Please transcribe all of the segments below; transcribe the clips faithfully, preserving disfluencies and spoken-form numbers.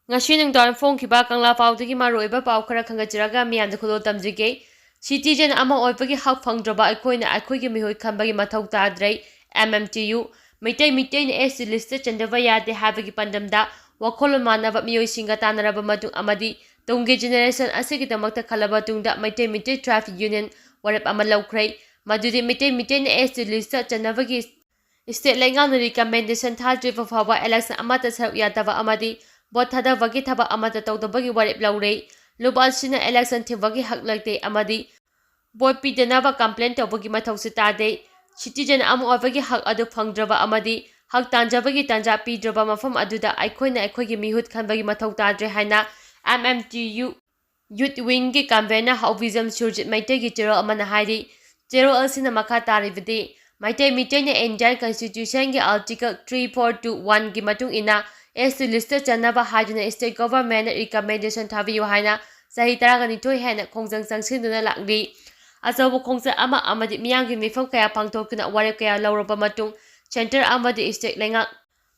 ꯉꯁꯤ ꯅꯨꯡꯗꯥꯡ ꯐꯣꯡꯈꯤꯕ ꯀꯪꯂꯥ ꯄꯥꯎꯗꯒꯤ ꯃꯔꯨꯑꯣꯏꯕ ꯄꯥꯎ ꯈꯔ ꯈꯟꯒꯠꯆꯔꯒ ꯃꯤꯌꯥꯝꯗ ꯈꯨꯗꯣꯜ ꯇꯝꯖꯒꯦ꯫ Citizen ꯑꯃ ꯑꯣꯏꯕꯒꯤ ꯍꯛ ꯐꯪꯗ꯭ꯔꯕ ꯑꯩꯈꯣꯏꯅ ꯑꯩꯈꯣꯏꯒꯤ ꯃꯤꯍꯨꯠ ꯈꯟꯕꯒꯤ ꯃꯊꯧ ꯇꯥꯗ꯭ꯔꯦ, M M T U꯫ Meitei ꯃꯤꯇꯩꯅ S T list ꯆꯟꯗꯕ ꯌꯥꯗꯦ ꯍꯥꯏꯕꯒꯤ ꯄꯥꯟꯗꯝꯗ ꯋꯥꯈꯜꯂꯣꯟ ꯃꯥꯟꯅꯕ ꯃꯤꯑꯣꯏꯁꯤꯡꯒ ꯇꯥꯟꯅꯔꯕ ꯃꯇꯨꯡ ꯑꯃꯗꯤ ꯇꯨꯡꯒꯤ generation ꯑꯁꯤꯒꯤꯗꯃꯛꯇ ꯈꯜꯂꯕ ꯇꯨꯡꯗ ꯃꯩꯇꯩ ꯃꯤꯇꯩ Tribes Union ꯋꯥꯔꯦꯞ ꯑꯃ ꯂꯧꯈ꯭ꯔꯦ, ꯃꯗꯨꯗꯤ Meitei ꯃꯤꯇꯩꯅ S T list ꯆꯟꯅꯕꯒꯤ state ꯂꯩꯉꯥꯛꯅ recommendation ꯊꯥꯗ꯭ꯔꯤꯕ ꯐꯥꯎꯕ election ꯑꯃꯠꯇ ꯁꯔꯨꯛ ꯌꯥꯗꯕ ꯑꯃꯗꯤ vote ꯊꯥꯗꯕꯒꯤ ꯊꯕꯛ ꯑꯃꯠꯇ ꯇꯧꯗꯕꯒꯤ ꯋꯥꯔꯦꯞ ꯂꯧꯔꯦ꯫ ꯂꯨꯞ ꯑꯁꯤꯅ election ꯊꯤꯡꯕꯒꯤ ꯍꯛ ꯂꯩꯇꯦ ꯑꯃꯗꯤ vote ꯄꯤꯗꯅꯕ complain ꯇꯧꯕꯒꯤ ꯃꯊꯧꯁꯨ ꯇꯥꯗꯦ꯫ Citizen ꯑꯃ ꯑꯣꯏꯕꯒꯤ ꯍꯛ ꯑꯗꯨ ꯐꯪꯗ꯭ꯔꯕ ꯑꯃꯗꯤ ꯍꯛ ꯇꯥꯟꯖꯕꯒꯤ ꯇꯥꯟꯖꯥ ꯄꯤꯗ꯭ꯔꯕ ꯃꯐꯝ ꯑꯗꯨꯗ ꯑꯩꯈꯣꯏꯅ ꯑꯩꯈꯣꯏꯒꯤ ꯃꯤꯍꯨꯠ ꯈꯟꯕꯒꯤ ꯃꯊꯧ ꯇꯥꯗ꯭ꯔꯦ ꯍꯥꯏꯅ M M T U Youth Wing ꯒꯤ convener ꯍꯧꯕꯤꯖꯝ ꯁꯨꯔꯖꯤꯠ ꯃꯩꯇꯩꯒꯤ ꯆꯦꯔꯣꯜ ꯑꯃꯅ ꯍꯥꯏꯔꯤ꯫ ꯆꯦꯔꯣꯜ ꯑꯁꯤꯅ ꯃꯈꯥ ꯇꯥꯔꯤꯕꯗꯤ, ꯃꯩꯇꯩ ꯃꯤꯇꯩꯅ Indian Constitution ꯒꯤ Article three four two one ꯒꯤ ꯃꯇꯨꯡ ꯏꯟꯅ S T list ꯆꯟꯅꯕ ꯍꯥꯏꯗꯨꯅ state government ꯅ recommendation ꯊꯥꯕꯤꯌꯨ ꯍꯥꯏꯅ ꯆꯍꯤ ꯇꯔꯥꯒ ꯅꯤꯊꯣꯏ ꯍꯦꯟꯅ ꯈꯣꯡꯖꯪ ꯆꯪꯁꯤꯟꯗꯨꯅ ꯂꯥꯛꯂꯤ꯫ ꯑꯆꯧꯕ ꯈꯣꯡꯆꯠ ꯑꯃ ꯑꯃꯗꯤ ꯃꯤꯌꯥꯝꯒꯤ ꯃꯤꯐꯝ ꯀꯌꯥ ꯄꯥꯡꯊꯣꯛꯇꯨꯅ ꯋꯥꯔꯦꯞ ꯀꯌꯥ ꯂꯧꯔꯕ ꯃꯇꯨꯡ centre ꯑꯃꯗꯤ state ꯂꯩꯉꯥꯛ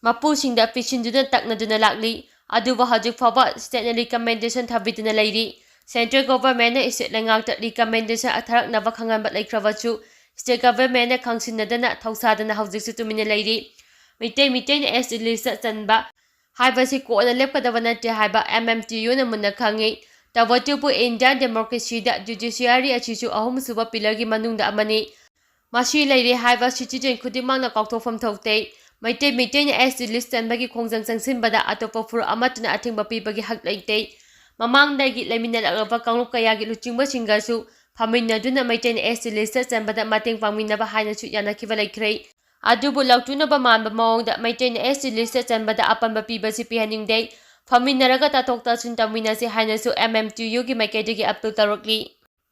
ꯃꯄꯨꯁꯤꯡꯗ ꯄꯤꯁꯤꯟꯗꯨꯅ ꯇꯛꯅꯗꯨꯅ ꯂꯥꯛꯂꯤ꯫ ꯑꯗꯨꯕꯨ ꯍꯧꯖꯤꯛ ꯐꯥꯎꯕ state ꯅ recommendation ꯊꯥꯕꯤꯗꯨꯅ ꯂꯩꯔꯤ꯫ Central government ꯅ state ꯂꯩꯉꯥꯛꯇ recommendation ꯊꯥꯔꯛꯅꯕ ꯈꯪꯍꯟꯕ ꯂꯩꯈ꯭ꯔꯕꯁꯨ state government ꯅ ꯈꯪꯁꯤꯟꯅꯗꯅ ꯊꯧꯁꯥꯗꯅ ꯍꯧꯖꯤꯛꯁꯨ ꯇꯨꯃꯤꯟꯅ ꯂꯩꯔꯤ꯫ ꯃꯤꯇꯩ ꯃꯤꯇꯩꯅ S T list ꯆꯟꯕ ꯍꯥꯏꯕꯁꯤ ꯀꯣꯟꯅ ꯂꯦꯞꯀꯗꯕ ꯅꯠꯇꯦ ꯍꯥꯏꯕ M M T U ꯅ ꯃꯨꯟꯅ ꯈꯪꯉꯤ꯫ ꯇꯧꯕꯇꯕꯨ Indian democracy ꯗ judiciary ꯑꯁꯤꯁꯨ ꯑꯍꯨꯝꯁꯨꯕ pillar ꯒꯤ ꯃꯅꯨꯡꯗ ꯑꯃꯅꯤ꯫ ꯃꯁꯤ ꯂꯩꯔꯦ ꯍꯥꯏꯕ citizen ꯈꯨꯗꯤꯡꯃꯛꯅ ꯀꯥꯎꯊꯣꯛꯐꯝ ꯊꯣꯛꯇꯦ꯫ ꯃꯩꯇꯩ ꯃꯤꯇꯩꯅ S T list ꯆꯟꯕꯒꯤ ꯈꯣꯡꯖꯪ ꯆꯪꯁꯤꯟꯕꯗ ꯑꯇꯣꯞꯄ ꯐꯨꯔꯨꯞ ꯑꯃꯠꯇꯅ ꯑꯊꯤꯡꯕ ꯄꯤꯕꯒꯤ ꯍꯛ ꯂꯩꯇꯦ꯫ ꯃꯃꯥꯡꯗꯒꯤ ꯂꯩꯃꯤꯟꯅꯔꯛꯂꯕ ꯀꯥꯡꯂꯨꯞ ꯀꯌꯥꯒꯤ ꯂꯨꯆꯤꯡꯕꯁꯤꯡꯒꯁꯨ ꯐꯝꯃꯤꯟꯅꯗꯨꯅ ꯃꯩꯇꯩꯅ S T list ꯆꯟꯕꯗ ꯃꯇꯦꯡ ꯄꯥꯡꯃꯤꯟꯅꯕ ꯍꯥꯏꯅꯁꯨ ꯌꯥꯅꯈꯤꯕ ꯂꯩꯈ꯭ꯔꯦ꯫ ꯑꯗꯨꯕꯨ ꯂꯥꯎꯊꯣꯛꯅꯕ ꯃꯥꯟꯕ ꯃꯑꯣꯡꯗ ꯃꯩꯇꯩꯅ S T list ꯆꯟꯕꯗ ꯑꯄꯟꯕ ꯄꯤꯕꯁꯤ ꯄꯤꯍꯟꯅꯤꯡꯗꯦ꯫ ꯐꯝꯃꯤꯟꯅꯔꯒ ꯇꯥꯊꯣꯛ ꯇꯥꯁꯤꯟ ꯇꯧꯃꯤꯟꯅꯁꯤ ꯍꯥꯏꯅꯁꯨ M M T U ꯒꯤ ꯃꯥꯏꯀꯩꯗꯒꯤ appeal ꯇꯧꯔꯛꯂꯤ꯫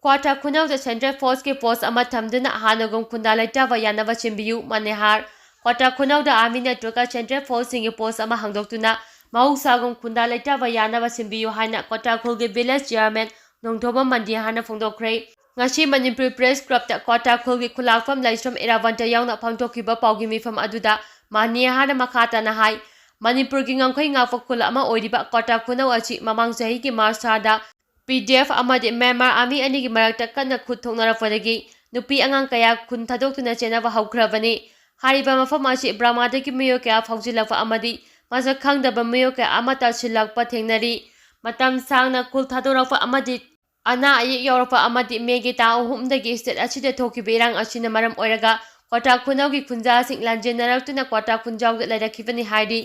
ꯀ꯭ꯋꯥꯊꯥ ꯈꯨꯅꯧꯗ central force ꯀꯤ post ꯑꯃ ꯊꯝꯗꯨꯅ ꯍꯥꯟꯅꯒꯨꯝ ꯈꯨꯟꯗꯥ ꯂꯩꯇꯥꯕ ꯌꯥꯅꯕ ꯁꯤꯟꯕꯤꯌꯨ, ꯃꯅꯤꯍꯥꯔ꯫ ꯀ꯭ꯋꯥꯊꯥ ꯈꯨꯅꯧꯗ army ꯅꯠꯇ꯭ꯔꯒ central force ꯁꯤꯡꯒꯤ post ꯑꯃ ꯍꯥꯡꯗꯣꯛꯇꯨꯅ ꯃꯍꯧꯁꯥꯒꯨꯝ ꯈꯨꯟꯗꯥ ꯂꯩꯇꯥꯕ ꯌꯥꯅꯕ ꯁꯤꯟꯕꯤꯌꯨ ꯍꯥꯏꯅ ꯀ꯭ꯋꯥꯊꯥ ꯈꯨꯜꯒꯤ village chairman ꯅꯣꯡꯊꯣꯝꯕꯝ ꯃꯟꯗꯤꯍꯥꯔꯅ ꯐꯣꯡꯗꯣꯛꯈ꯭ꯔꯦ꯫ ꯉꯁꯤ ꯃꯅꯤꯄꯨꯔ Press Club ꯇ ꯀ꯭ꯋꯥꯊꯥ ꯈꯨꯜꯒꯤ ꯈꯨꯂꯥꯛꯐꯝ ꯂꯥꯏꯁ꯭ꯔꯝ ꯏꯔꯥꯕꯟꯇ ꯌꯥꯎꯅ ꯄꯥꯡꯊꯣꯛꯈꯤꯕ ꯄꯥꯎꯒꯤ ꯃꯤꯐꯝ ꯑꯗꯨꯗ ꯃꯟꯗꯤꯍꯥꯔꯅ ꯃꯈꯥ ꯇꯥꯅ ꯍꯥꯏ, ꯃꯅꯤꯄꯨꯔꯒꯤ ꯉꯝꯈꯩ ꯉꯥꯛꯄ ꯈꯨꯜ ꯑꯃ ꯑꯣꯏꯔꯤꯕ ꯀ꯭ꯋꯥꯇꯥ ꯈꯨꯅꯧ ꯑꯁꯤ ꯃꯃꯥꯡ ꯆꯍꯤꯒꯤ ꯃꯥꯔꯆ ꯊꯥꯗ ꯄꯤ ꯗꯤ ꯑꯦꯐ ꯑꯃꯗꯤ ꯃ꯭ꯌꯥꯟꯃꯥꯔ ꯑꯥꯔꯃꯤ ꯑꯅꯤꯒꯤ ꯃꯔꯛꯇ ꯀꯟꯅ ꯈꯨꯠ ꯊꯣꯛꯅꯔꯛꯄꯗꯒꯤ ꯅꯨꯄꯤ ꯑꯉꯥꯡ ꯀꯌꯥ ꯈꯨꯟ ꯊꯥꯗꯣꯛꯇꯨꯅ ꯆꯦꯟꯅꯕ ꯍꯧꯈ꯭ꯔꯕꯅꯤ꯫ ꯍꯥꯏꯔꯤꯕ ꯃꯐꯝ ꯑꯁꯤ ꯕ꯭ꯔꯃꯥꯗꯒꯤ ꯃꯤꯑꯣꯏ ꯀꯌꯥ ꯐꯥꯎꯖꯤꯜꯂꯛꯄ ꯑꯃꯗꯤ ꯃꯁꯛ ꯈꯪꯗꯕ ꯃꯤꯑꯣꯏ ꯀꯌꯥ ꯑꯃ ꯇꯥꯁꯤꯜꯂꯛꯄ ꯊꯦꯡꯅꯔꯤ꯫ ꯃꯇꯝ ꯁꯥꯡꯅ ꯈꯨꯜ ꯊꯥꯗꯣꯔꯛꯄ ꯑꯃꯗꯤ ꯑꯅꯥ ꯑꯌꯦꯛ ꯌꯥꯎꯔꯛꯄ ꯑꯃꯗꯤ ꯃꯦꯒꯤ ꯇꯥꯡ ꯑꯍꯨꯝꯗꯒꯤ ꯁ꯭ꯇꯦꯠ ꯑꯁꯤꯗ ꯊꯣꯛꯈꯤꯕ ꯏꯔꯥꯡ ꯑꯁꯤꯅ ꯃꯔꯝ ꯑꯣꯏꯔꯒ ꯀ꯭ꯋꯥꯇꯥ ꯈꯨꯅꯧꯒꯤ ꯈꯨꯟꯖꯥꯁꯤꯡ ꯂꯥꯟꯖꯦꯟꯅꯔꯛꯇꯨꯅ ꯀ꯭ꯋꯥꯇꯥ ꯈꯨꯟꯖꯥꯎꯗ ꯂꯩꯔꯛꯈꯤꯕꯅꯤ ꯍꯥꯏꯔꯤ꯫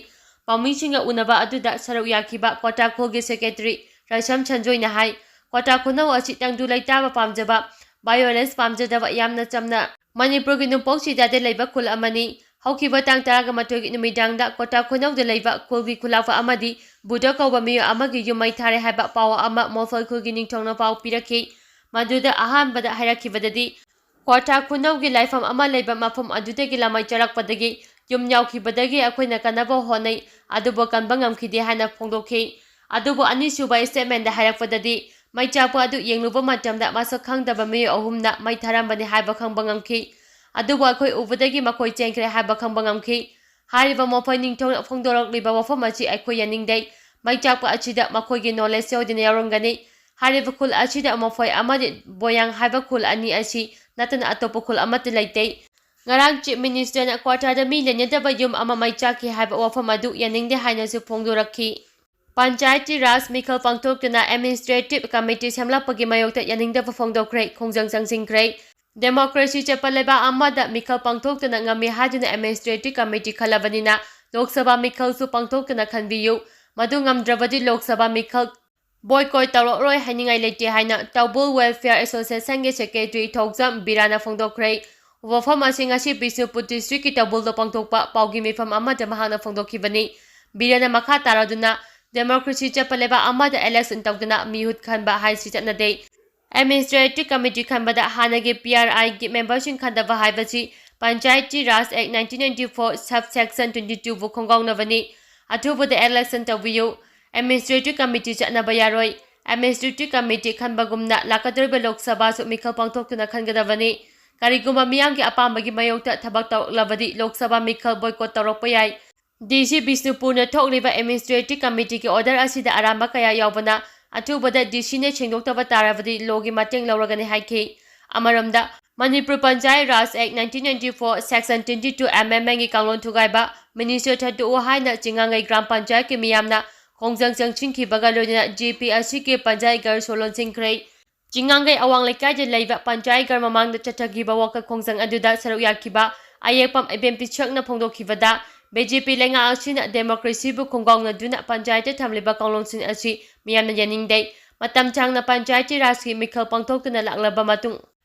ꯄꯥꯎꯃꯤꯁꯤꯡꯒ ꯎꯅꯕ ꯑꯗꯨꯗ ꯁꯔꯨꯛ ꯌꯥꯈꯤꯕ ꯀ꯭ꯋꯥꯇꯥ ꯈꯨꯜꯒꯤ ꯁꯦꯀ꯭ꯔꯦꯇꯔꯤ ꯔꯥꯏꯁꯝ ꯁꯟꯖꯣꯏꯅ ꯍꯥꯏ, ꯀ꯭ꯋꯥꯇꯥ ꯈꯨꯅꯧ ꯑꯁꯤ ꯇꯪꯗꯨ ꯂꯩꯇꯥꯕ ꯄꯥꯝꯖꯕ, ꯚꯥꯏꯑꯣꯂꯦꯟꯁ ꯄꯥꯝꯖꯗꯕ, ꯌꯥꯝꯅ ꯆꯝꯅ ꯃꯅꯤꯄꯨꯔꯒꯤ ꯅꯣꯡꯄꯣꯛ ꯆꯤꯡꯗꯥꯗ ꯂꯩꯕ ꯈꯨꯜ ꯑꯃꯅꯤ꯫ ꯍꯧꯈꯤꯕ ꯇꯥꯡ ꯇꯔꯥꯃꯥꯊꯣꯏꯒꯤ ꯅꯨꯃꯤꯗꯥꯡꯗ ꯀ꯭ꯋꯥꯇꯥ ꯈꯨꯅꯧꯗ ꯂꯩꯕ ꯈꯨꯜꯒꯤ ꯈꯨꯂꯥꯛꯄ ꯑꯃꯗꯤ ꯕꯨꯙ ꯀꯧꯕ ꯃꯤꯑꯣꯏ ꯑꯃꯒꯤ ꯌꯨꯝ ꯃꯩ ꯊꯥꯔꯦ ꯍꯥꯏꯕ ꯄꯥꯎ ꯑꯃ ꯃꯣꯐꯜ ꯈꯨꯜꯒꯤ ꯅꯤꯡꯊꯧꯅ ꯄꯥꯎ ꯄꯤꯔꯛꯈꯤ꯫ ꯃꯗꯨꯗ ꯑꯍꯥꯟꯕꯗ ꯍꯥꯏꯔꯛꯈꯤꯕꯗꯗꯤ, ꯀ꯭ꯋꯥꯇꯥ ꯈꯨꯅꯧꯒꯤ ꯂꯥꯏꯐꯝ ꯑꯃ ꯂꯩꯕ ꯃꯐꯝ ꯑꯗꯨꯗꯒꯤ ꯂꯥꯃꯩ ꯆꯥꯔꯛꯄꯗꯒꯤ ꯌꯨꯝ ꯌꯥꯎꯈꯤꯕꯗꯒꯤ ꯑꯩꯈꯣꯏꯅ ꯀꯟꯅꯕ ꯍꯣꯠꯅꯩ, ꯑꯗꯨꯕꯨ ꯀꯟꯕ ꯉꯝꯈꯤꯗꯦ ꯍꯥꯏꯅ ꯐꯣꯡꯗꯣꯛꯈꯤ꯫ ꯑꯗꯨꯕꯨ ꯑꯅꯤꯁꯨꯕ ꯁ꯭ꯇꯦꯠꯃꯦꯟꯗ ꯍꯥꯏꯔꯛꯄꯗꯗꯤ, ꯃꯩ ꯆꯥꯛꯄ ꯑꯗꯨ ꯌꯦꯡꯂꯨꯕ ꯃꯇꯝꯗ ꯃꯁꯛ ꯈꯪꯗꯕ ꯃꯤꯑꯣꯏ ꯑꯍꯨꯝꯅ ꯃꯩ ꯊꯥꯔꯝꯕꯅꯤ ꯍꯥꯏꯕ ꯈꯪꯕ ꯉꯝꯈꯤ꯫ ꯑꯗꯨꯕꯨ ꯑꯩꯈꯣꯏ ꯎꯕꯗꯒꯤ ꯃꯈꯣꯏ ꯆꯦꯟꯈ꯭ꯔꯦ ꯍꯥꯏꯕ ꯈꯪꯕ ꯉꯝꯈꯤ꯫ ꯍꯥꯏꯔꯤꯕ ꯃꯣꯐꯜ ꯅꯤꯡꯊꯧꯅ ꯐꯣꯡꯗꯣꯔꯛꯂꯤꯕ ꯋꯥꯐꯝ ꯑꯁꯤ ꯑꯩꯈꯣꯏ ꯌꯥꯅꯤꯡꯗꯦ꯫ ꯃꯩ ꯆꯥꯛꯄ ꯑꯁꯤꯗ ꯃꯈꯣꯏꯒꯤ ꯅꯣꯂꯦꯖ ꯁꯣꯏꯗꯅ ꯌꯥꯎꯔꯝꯒꯅꯤ꯫ ꯍꯥꯏꯔꯤꯕ ꯈꯨꯜ ꯑꯁꯤꯗ ꯃꯣꯐꯣꯏ ꯑꯃꯗꯤ ꯕꯣꯌꯥꯡ ꯍꯥꯏꯕ ꯈꯨꯜ ꯑꯅꯤ ꯑꯁꯤ ꯅꯠꯇꯅ ꯑꯇꯣꯞꯄ ꯈꯨꯜ ꯑꯃꯠꯇ ꯂꯩꯇꯦ꯫ ꯉꯔꯥꯡ ꯆꯤꯐ ꯃꯤꯅꯤꯁꯇꯔꯅ ꯀ꯭ꯋꯥꯇꯥꯗ ꯃꯤ ꯂꯩꯅꯗꯕ ꯌꯨꯝ ꯑꯃ ꯃꯩ ꯆꯥꯛꯈꯤ ꯍꯥꯏꯕ ꯋꯥꯐꯝ ꯑꯗꯨ ꯌꯥꯅꯤꯡꯗꯦ ꯍꯥꯏꯅꯁꯨ ꯐꯣꯡꯗꯣꯔꯛꯈꯤ꯫ ꯄꯟꯆꯥꯌꯠꯇꯤ ꯔꯥꯖ ꯃꯤꯈꯜ ꯄꯥꯡꯊꯣꯛꯇꯨꯅ ꯑꯦꯗꯃꯤꯅꯤꯁꯇ꯭ꯔꯦꯇꯤꯚ ꯀꯃꯤꯇꯤ ꯁꯦꯝꯂꯛꯄꯒꯤ ꯃꯥꯌꯣꯛꯇ ꯌꯥꯅꯤꯡꯗꯕ ꯐꯣꯡꯗꯣꯛꯈ꯭ꯔꯦ, ꯈꯣꯡꯖꯪ ꯆꯪꯁꯤꯟꯈ꯭ꯔꯦ꯫ ꯗꯦꯃꯣꯀ꯭ꯔꯦꯁꯤ ꯆꯠꯄ ꯂꯩꯕꯥꯛ ꯑꯃꯗ ꯃꯤꯈꯜ ꯄꯥꯡꯊꯣꯛꯇꯨꯅ ꯉꯝꯃꯤ ꯍꯥꯏꯗꯨꯅ ꯑꯦꯗꯃꯤꯅꯤꯁꯇ꯭ꯔꯦꯇꯤꯚ ꯀꯃꯤꯇꯤ ꯈꯜꯂꯕꯅꯤꯅ ꯂꯣꯛ ꯁꯚꯥ ꯃꯤꯈꯜꯁꯨ ꯄꯥꯡꯊꯣꯛꯇꯨꯅ ꯈꯟꯕꯤꯌꯨ꯫ ꯃꯗꯨ ꯉꯝꯗ꯭ꯔꯕꯗꯤ ꯂꯣꯛ ꯁꯚꯥ ꯃꯤꯈꯜ ꯕꯣꯏꯀꯣꯠ ꯇꯧꯔꯛꯂꯣꯏ ꯍꯥꯏꯅꯤꯡꯉꯥꯏ ꯂꯩꯇꯦ ꯍꯥꯏꯅ ꯇꯧꯕꯨꯜ ꯋꯦꯜꯐꯤꯌꯔ ꯑꯦꯁꯣꯁꯤꯌꯦꯁꯟꯒꯤ ꯁꯦꯀ꯭ꯔꯦꯇꯔꯤ ꯊꯧꯖꯝ ꯕꯤꯔꯥꯅ ꯐꯣꯡꯗꯣꯛꯈ꯭ꯔꯦ꯫ ꯋꯥꯐꯝ ꯑꯁꯤ ꯉꯁꯤ ꯕꯤꯁꯅꯨꯄꯨꯔ ꯗꯤꯁꯇ꯭ꯔꯤꯛꯀꯤ ꯇꯧꯕꯨꯜꯗ ꯄꯥꯡꯊꯣꯛꯄ ꯄꯥꯎꯒꯤ ꯃꯤꯐꯝ ꯑꯃꯗ ꯃꯍꯥꯛꯅ ꯐꯣꯡꯗꯣꯛꯈꯤꯕꯅꯤ꯫ ꯕꯤꯔꯥꯅ ꯃꯈꯥ ꯇꯥꯔꯗꯨꯅ, ꯗꯦꯃꯣꯀ꯭ꯔꯦꯁꯤ ꯆꯠꯄ ꯂꯩꯕꯥꯛ ꯑꯃꯗ ꯏꯂꯦꯛꯁꯟ ꯇꯧꯗꯨꯅ ꯃꯤꯍꯨꯠ ꯈꯟꯕ ꯍꯥꯏꯁꯤ ꯆꯠꯅꯗꯦ꯫ ꯑꯦꯗꯃꯤꯅꯤꯁꯇ꯭ꯔꯦꯇꯤꯚ ꯀꯃꯤꯇꯤ ꯈꯟꯕꯗ ꯍꯥꯟꯅꯒꯤ ꯄꯤ ꯑꯥꯔ ꯑꯥꯏꯒꯤ ꯃꯦꯝꯕꯔꯁꯤꯡ ꯈꯟꯗꯕ ꯍꯥꯏꯕꯁꯤ Panchayati Raj act nineteen ninety four sub section twenty ꯇꯨꯕꯨ ꯈꯣꯡꯒꯥꯎꯅꯕꯅꯤ꯫ ꯑꯊꯨꯕꯗ ꯏꯂꯦꯛꯁꯟ ꯇꯧꯕꯤꯌꯨ꯫ ꯑꯦꯗꯃꯤꯅꯤꯁꯇ꯭ꯔꯦꯇꯤꯚ ꯀꯃꯤꯇꯤ ꯆꯠꯅꯕ ꯌꯥꯔꯣꯏ꯫ ꯑꯦꯗꯃꯤꯅꯤꯁꯇ꯭ꯔꯦꯇꯤꯚ ꯀꯃꯤꯇꯤ ꯈꯟꯕꯒꯨꯝꯅ ꯂꯥꯛꯀꯗꯧꯔꯤꯕ ꯂꯣꯛ ꯁꯚꯥꯁꯨ ꯃꯤꯈꯜ ꯄꯥꯡꯊꯣꯛꯇꯨꯅ ꯈꯟꯒꯗꯕꯅꯤ꯫ ꯀꯔꯤꯒꯨꯝꯕ ꯃꯤꯌꯥꯝꯒꯤ ꯑꯄꯥꯝꯕꯒꯤ ꯃꯥꯌꯣꯛꯇ ꯊꯕꯛ ꯇꯧꯔꯛꯂꯕꯗꯤ ꯂꯣꯛ ꯁꯚꯥ ꯃꯤꯈꯜ ꯕꯣꯏꯀꯣꯠ ꯇꯧꯔꯛꯄ ꯌꯥꯏ꯫ ꯗꯤ ꯁꯤ ꯕꯤꯁꯅꯨꯄꯨꯔꯅ ꯊꯣꯛꯂꯤꯕ Administrative Committeeꯒꯤ order ꯑꯁꯤꯗ ꯑꯔꯥꯟꯕ ꯀꯌꯥ ꯌꯥꯎꯕꯅ ꯑꯊꯨꯕꯗ ꯗꯤ ꯁꯤꯅ ꯁꯦꯡꯗꯣꯛꯇꯕ ꯇꯥꯔꯕꯗꯤ lawꯒꯤ ꯃꯇꯦꯡ ꯂꯧꯔꯒꯅꯤ ꯍꯥꯏꯈꯤ꯫ ꯑꯃꯔꯣꯝꯗ, Manipur Panchayati Raj Act nineteen ninety four Section twenty two amendmentꯒꯤ ꯀꯥꯡꯂꯣꯟ ꯊꯨꯒꯥꯏꯕ, minister ꯊꯥꯗꯣꯛꯎ ꯍꯥꯏꯅ ꯆꯤꯉꯥꯡꯒꯩ ꯒ꯭ꯔꯥꯝ ꯄꯟꯆꯥꯌꯠꯀꯤ ꯃꯤꯌꯥꯝꯅ ꯈꯣꯡꯖꯪ ꯆꯪꯁꯤꯟꯈꯤꯕꯒ ꯂꯣꯏꯅꯅ J P ꯑꯁꯤꯒꯤ ꯄꯟꯆꯥꯌꯠ ꯘꯔ ꯁꯣ ꯂꯣꯟꯁꯤꯟꯈ꯭ꯔꯦ꯫ ꯆꯤꯉꯥꯡꯒꯩ ꯑꯋꯥꯡ ꯂꯩꯀꯥꯏꯗ ꯂꯩꯕ ꯄꯟꯆꯥꯌꯠ ꯘꯔ ꯃꯃꯥꯡꯗ ꯆꯠꯊꯈꯤꯕ ꯋꯥꯀꯠ ꯈꯣꯡꯖꯪ ꯑꯗꯨꯗ ꯁꯔꯨꯛ ꯌꯥꯈꯤꯕ ꯑꯌꯦꯛꯄꯝ ꯏꯕꯦꯝ ꯄꯤꯁꯛꯅ ꯐꯣꯡꯗꯣꯛꯈꯤꯕꯗ, B J P ꯂꯩꯉꯥꯛ ꯑꯁꯤꯅ democracyꯕꯨ ꯈꯣꯡꯒꯥꯎꯅꯗꯨꯅ ꯄꯟꯆꯥꯌꯠꯇ ꯊꯝꯂꯤꯕ ꯀꯥꯡꯂꯣꯟꯁꯤꯡ ꯑꯁꯤ ꯃꯤꯌꯥꯝꯅ ꯌꯥꯅꯤꯡꯗꯦ꯫ ꯃꯇꯝ ꯁꯥꯡꯅ ꯄꯟꯆꯥꯌꯠꯇꯤ ꯔꯥꯖꯀꯤ ꯃꯤꯈꯜ ꯄꯥꯡꯊꯣꯛꯇꯨꯅ ꯂꯥꯛꯂꯕ ꯃꯇꯨꯡ,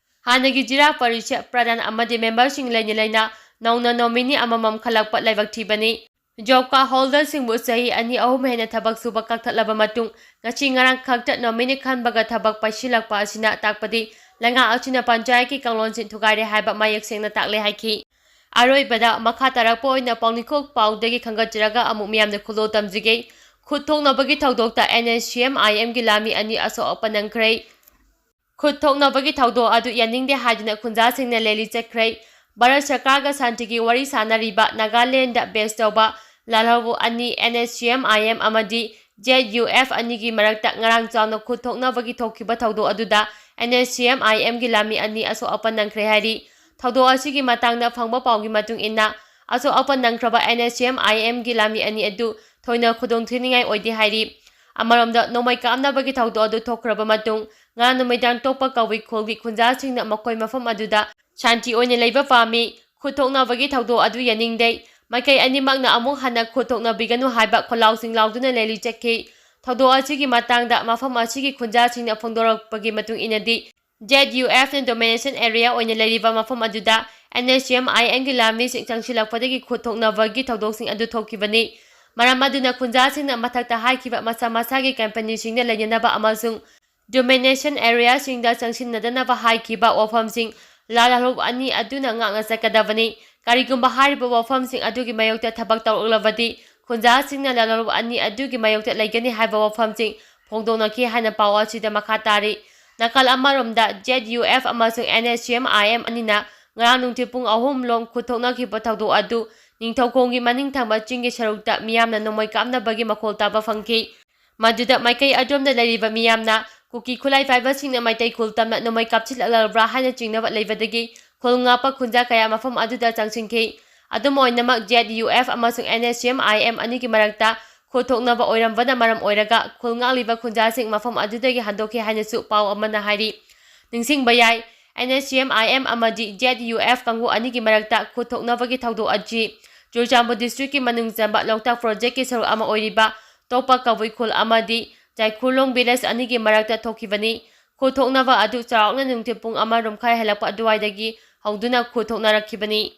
ꯍꯥꯟꯅꯒꯤ ꯖꯤꯂꯥ ꯄꯔꯤꯁꯠ ꯄ꯭ꯔꯙꯥꯟ ꯑꯃꯗꯤ memberꯁꯤꯡ ꯂꯩꯅ ꯂꯩꯅ ꯅꯧꯅ nominee ꯑꯃꯃꯝ ꯈꯜꯂꯛꯄ ꯂꯥꯏꯕꯛ ꯊꯤꯕꯅꯤ꯫ Job card holderꯁꯤꯡꯕꯨ ꯆꯍꯤ ꯑꯅꯤ ꯑꯍꯨꯝ ꯍꯦꯟꯅ ꯊꯕꯛ ꯁꯨꯕ ꯀꯛꯊꯠꯂꯕ ꯃꯇꯨꯡ, ꯉꯁꯤ ꯉꯔꯥꯡ ꯈꯛꯇ nominee ꯈꯟꯕꯒ ꯊꯕꯛ ꯄꯥꯏꯁꯤꯜꯂꯛꯄ ꯑꯁꯤꯅ ꯇꯥꯛꯄꯗꯤ ꯂꯩꯉꯥꯛ ꯑꯁꯤꯅ ꯄꯟꯆꯥꯌꯠꯀꯤ ꯀꯥꯡꯂꯣꯟꯁꯤꯡ ꯊꯨꯒꯥꯏꯔꯦ ꯍꯥꯏꯕ ꯃꯌꯦꯛ ꯁꯦꯡꯅ ꯇꯥꯛꯂꯦ ꯍꯥꯏꯈꯤ꯫ ꯑꯔꯣꯏꯕꯗ ꯃꯈꯥ ꯇꯥꯔꯛꯄ ꯑꯣꯏꯅ ꯄꯥꯎꯅꯤꯡꯈꯣꯛ ꯄꯥꯎꯗꯒꯤ ꯈꯟꯒꯠꯆꯔꯒ ꯑꯃꯨꯛ ꯃꯤꯌꯥꯝꯗ ꯈꯨꯗꯣꯜ ꯇꯝꯖꯒꯦ꯫ ꯈꯨꯠ ꯊꯣꯛꯅꯕꯒꯤ ꯊꯧꯗꯣꯛꯇ N S C M I Mꯒꯤ ꯂꯥꯟꯃꯤ ꯑꯅꯤ ꯑꯁꯣꯛ ꯑꯄꯟ ꯅꯪꯈ꯭ꯔꯦ꯫ ꯈꯨꯠ ꯊꯣꯛꯅꯕꯒꯤ ꯊꯧꯗꯣꯛ ꯑꯗꯨ ꯌꯥꯅꯤꯡꯗꯦ ꯍꯥꯏꯗꯨꯅ ꯈꯨꯟꯖꯥꯁꯤꯡꯅ ꯂꯦꯂꯤ ꯆꯠꯈ꯭ꯔꯦ꯫ ꯚꯥꯔꯠ ꯁꯔꯀꯥꯔꯒ ꯁꯥꯟꯇꯤꯒꯤ ꯋꯥꯔꯤ ꯁꯥꯅꯔꯤꯕ ꯅꯥꯒꯥꯂꯦꯟꯗ base ꯇꯧꯕ ꯂꯥꯜꯍꯧ ꯑꯅꯤ N S C M I M ꯑꯃꯗꯤ Z U F ꯑꯅꯤꯒꯤ ꯃꯔꯛꯇ ꯉꯔꯥꯡ ꯆꯥꯎꯅ ꯈꯨꯠ ꯊꯣꯛꯅꯕꯒꯤ ꯊꯣꯛꯈꯤꯕ ꯊꯧꯗꯣꯛ ꯑꯗꯨꯗ N S C M I Mꯒꯤ ꯂꯥꯟꯃꯤ ꯑꯅꯤ ꯑꯁꯣꯛ ꯑꯄꯟ ꯅꯪꯈ꯭ꯔꯦ ꯍꯥꯏꯔꯤ꯫ ꯊꯧꯗꯣꯛ ꯑꯁꯤꯒꯤ ꯃꯇꯥꯡꯗ ꯐꯪꯕ ꯄꯥꯎꯒꯤ ꯃꯇꯨꯡ ꯏꯟꯅ, ꯑꯁꯣꯛ ꯑꯄꯟ ꯅꯪꯈ꯭ꯔꯕ N S C M I Mꯒꯤ ꯂꯥꯟꯃꯤ ꯑꯅꯤ ꯑꯗꯨ ꯊꯣꯏꯅ ꯈꯨꯗꯣꯡꯊꯤꯅꯤꯡꯉꯥꯏ ꯑꯣꯏꯗꯦ ꯍꯥꯏꯔꯤ꯫ ꯑꯃꯔꯣꯝꯗ, ꯅꯣꯡꯃꯩ ꯀꯥꯞꯅꯕꯒꯤ ꯊꯧꯗꯣꯛ ꯑꯗꯨ ꯊꯣꯛꯈ꯭ꯔꯕ ꯃꯇꯨꯡ, ꯉꯔꯥꯡ ꯅꯨꯃꯤꯗꯥꯡ ꯇꯣꯞꯄ ꯀꯕꯨꯏ ꯈꯨꯜꯒꯤ ꯈꯨꯟꯖꯥꯁꯤꯡꯅ ꯃꯈꯣꯏ ꯃꯐꯝ ꯑꯗꯨꯗ ꯁꯥꯟꯇꯤ ꯑꯣꯏꯅ ꯂꯩꯕ ꯄꯥꯝꯃꯤ, ꯈꯨꯠ ꯊꯣꯛꯅꯕꯒꯤ ꯊꯧꯗꯣꯛ ꯑꯗꯨ ꯌꯥꯅꯤꯡꯗꯦ, ꯃꯥꯏꯀꯩ ꯑꯅꯤꯃꯛꯅ ꯑꯃꯨꯛ ꯍꯟꯅ ꯈꯨꯠ ꯊꯣꯛꯅꯕꯤꯒꯅꯨ ꯍꯥꯏꯕ ꯈꯣꯜꯂꯥꯎꯁꯤꯡ ꯂꯥꯎꯗꯨꯅ ꯂꯦꯂꯤ ꯆꯠꯈꯤ꯫ ꯊꯧꯗꯣꯛ ꯑꯁꯤꯒꯤ ꯃꯇꯥꯡꯗ ꯃꯐꯝ ꯑꯁꯤꯒꯤ ꯈꯨꯟꯖꯥꯁꯤꯡꯅ ꯐꯣꯡꯗꯣꯔꯛꯄꯒꯤ ꯃꯇꯨꯡ ꯏꯟꯅꯗꯤ, Z U Fꯅ domination area ꯑꯣꯏꯅ ꯂꯩꯔꯤꯕ ꯃꯐꯝ ꯑꯗꯨꯗ N S C M I Mꯒꯤ ꯂꯥꯟꯃꯤꯁꯤꯡ ꯆꯪꯁꯤꯜꯂꯛꯄꯗꯒꯤ ꯈꯨꯠ ꯊꯣꯛꯅꯕꯒꯤ ꯊꯧꯗꯣꯛꯁꯤꯡ ꯑꯗꯨ ꯊꯣꯛꯈꯤꯕꯅꯤ꯫ ꯃꯔꯝ ꯑꯗꯨꯅ ꯈꯨꯟꯖꯥꯁꯤꯡꯅ ꯃꯊꯛꯇ ꯍꯥꯏꯈꯤꯕ ꯃꯁꯥ ꯃꯁꯥꯒꯤ companyꯁꯤꯡꯗ ꯂꯩꯅꯅꯕ ꯑꯃꯁꯨꯡ domination areaꯁꯤꯡꯗ ꯆꯪꯁꯤꯟꯅꯗꯅꯕ ꯍꯥꯏꯈꯤꯕ ꯋꯥꯐꯝꯁꯤꯡ ꯂꯥꯜꯍꯧ ꯑꯅꯤ ꯑꯗꯨꯅ ꯉꯥꯛꯅ ꯆꯠꯀꯗꯕꯅꯤ꯫ ꯀꯔꯤꯒꯨꯝꯕ ꯍꯥꯏꯔꯤꯕ ꯋꯥꯐꯝꯁꯤꯡ ꯑꯗꯨꯒꯤ ꯃꯥꯌꯣꯛꯇ ꯊꯕꯛ ꯇꯧꯔꯛꯂꯕꯗꯤ, ꯈꯨꯟꯖꯥꯁꯤꯡꯅ ꯂꯥꯜꯍꯧ ꯑꯅꯤ ꯑꯗꯨꯒꯤ ꯃꯥꯌꯣꯛꯇ ꯂꯩꯒꯅꯤ ꯍꯥꯏꯕ ꯋꯥꯐꯝꯁꯤꯡ ꯐꯣꯡꯗꯣꯛꯅꯈꯤ ꯍꯥꯏꯅ ꯄꯥꯎ ꯑꯁꯤꯗ ꯃꯈꯥ ꯇꯥꯔꯤ꯫ ꯅꯥꯀꯜ ꯑꯃꯔꯣꯝꯗ, Z U F ꯑꯃꯁꯨꯡ N S C M I M ꯑꯅꯤꯅ ꯉꯔꯥꯡ ꯅꯨꯡꯊꯤꯜ ꯄꯨꯡ ꯑꯍꯨꯝ ꯂꯣꯝ ꯈꯨꯠ ꯊꯣꯛꯅꯈꯤꯕ ꯊꯧꯗꯣꯛ ꯑꯗꯨ ꯅꯤꯡꯊꯧꯈꯣꯡꯒꯤ ꯃꯅꯤꯡ ꯊꯪꯕ ꯆꯤꯡꯒꯤ ꯁꯔꯨꯛꯇ ꯃꯤꯌꯥꯝꯅ ꯅꯣꯡꯃꯩ ꯀꯥꯞꯅꯕꯒꯤ ꯃꯈꯣꯜ ꯇꯥꯕ ꯐꯪꯈꯤ꯫ ꯃꯗꯨꯗ ꯃꯥꯏꯀꯩ ꯑꯗꯣꯝꯗ ꯂꯩꯔꯤꯕ ꯃꯤꯌꯥꯝꯅ ꯀꯨꯀꯤ ꯈꯨꯠꯂꯥꯏ ꯄꯥꯏꯕꯁꯤꯡꯅ ꯃꯩꯇꯩ ꯈꯨꯜ ꯇꯝꯅ ꯅꯣꯡꯃꯩ ꯀꯥꯞꯁꯤꯜꯂꯛꯂꯕ꯭ꯔꯥ ꯍꯥꯏꯅ ꯆꯤꯡꯅꯕ ꯂꯩꯕꯗꯒꯤ ꯈꯨꯜ ꯉꯥꯛꯄ ꯈꯨꯟꯖꯥ ꯀꯌꯥ ꯃꯐꯝ ꯑꯗꯨꯗ ꯆꯪꯁꯤꯟꯈꯤ꯫ ꯑꯗꯨꯝ ꯑꯣꯏꯅꯃꯛ, ꯖꯦꯗ ꯌꯨ ꯑꯦꯐ ꯑꯃꯁꯨꯡ N S C M I M ꯑꯅꯤꯒꯤ ꯃꯔꯛꯇ ꯈꯨꯠ ꯊꯣꯛꯅꯕ ꯑꯣꯏꯔꯝꯕꯅ ꯃꯔꯝ ꯑꯣꯏꯔꯒ ꯈꯨꯜ ꯉꯥꯛꯂꯤꯕ ꯈꯨꯟꯖꯥꯁꯤꯡ ꯃꯐꯝ ꯑꯗꯨꯗꯒꯤ ꯍꯟꯗꯣꯛꯈꯤ ꯍꯥꯏꯅꯁꯨ ꯄꯥꯎ ꯑꯃꯅ ꯍꯥꯏꯔꯤ꯫ ꯅꯤꯡꯁꯤꯡꯕ ꯌꯥꯏ, N S C M I M ꯑꯃꯗꯤ ꯖꯦꯗ ꯌꯨ ꯑꯦꯐ ꯀꯥꯡꯕꯨ ꯑꯅꯤꯒꯤ ꯃꯔꯛꯇ ꯈꯨꯠ ꯊꯣꯛꯅꯕꯒꯤ ꯊꯧꯗꯣꯛ ꯑꯁꯤ ꯆꯨꯔꯆꯥꯟꯄꯨꯔ ꯗꯤꯁꯇ꯭ꯔꯤꯛꯀꯤ ꯃꯅꯨꯡ ꯆꯟꯕ ꯂꯣꯛꯇꯥꯛ ꯄ꯭ꯔꯣꯖꯦꯛꯀꯤ ꯁꯔꯨꯛ ꯑꯃ ꯑꯣꯏꯔꯤꯕ ꯇꯣꯞꯄ ꯀꯕꯨꯏ ꯈꯨꯜ ꯑꯃꯗꯤ ꯖꯥꯏꯈꯨꯂꯣꯡ ꯚꯤꯂꯦꯖ ꯑꯅꯤꯒꯤ ꯃꯔꯛꯇ ꯊꯣꯛꯈꯤꯕꯅꯤ꯫ ꯈꯨꯠ ꯊꯣꯛꯅꯕ ꯑꯗꯨ ꯆꯥꯎꯔꯥꯛꯅ ꯅꯨꯡꯊꯤꯜ ꯄꯨꯡ ꯑꯃ ꯔꯨꯝꯈꯥꯏ ꯍꯦꯜꯂꯛꯄ ꯑꯗꯨꯋꯥꯏꯗꯒꯤ ꯍꯧꯗꯨꯅ ꯈꯨꯠ ꯊꯣꯛꯅꯔꯛꯈꯤꯕꯅꯤ꯫